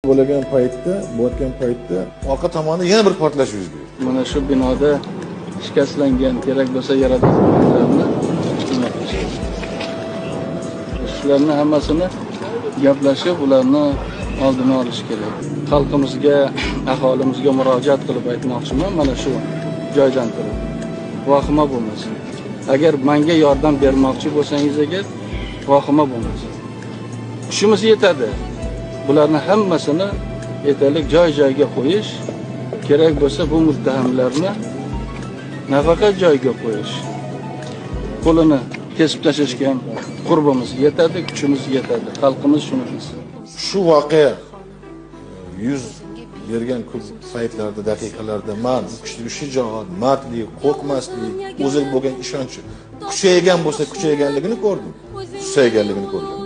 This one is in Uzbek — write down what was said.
Bo'lgan paytda, bo'layotgan paytda orqa tomonda yana bir portlash yuz berdi. Mana shu binoda shikastlangan, kerak bo'lsa yaradorlarni nima qilish kerak. Shularni hammasini gaplashib, ularni oldini olish kerak. Xalqimizga, aholimizga murojaat qilib aytmoqchiman, mana shu joydan turib. Vahima bo'lmasin. Agar menga yordam bermoqchi bo'lsangiz agar, vahima bo'lmasin. Kuchimiz yetadi. Bularni hammasini aytaylik joy-joyga qo'yish, kerak bo'lsa bu muttahamlarni nafaqat joyga qo'yish, qo'lini kesib tashlashga ham qurbimiz yetadi, kuchimiz yetadi. Xalqimiz shuni bilsin. Shu voqea yuz bergan ko'p paytlarda, daqiqalarda man kuchli shijoat, mardlik, qo'rqmaslik, o'ziga bo'lgan ishonchi kuchaygan bo'lsa kuchayganligini ko'rdim, susayganligini ko'rdim.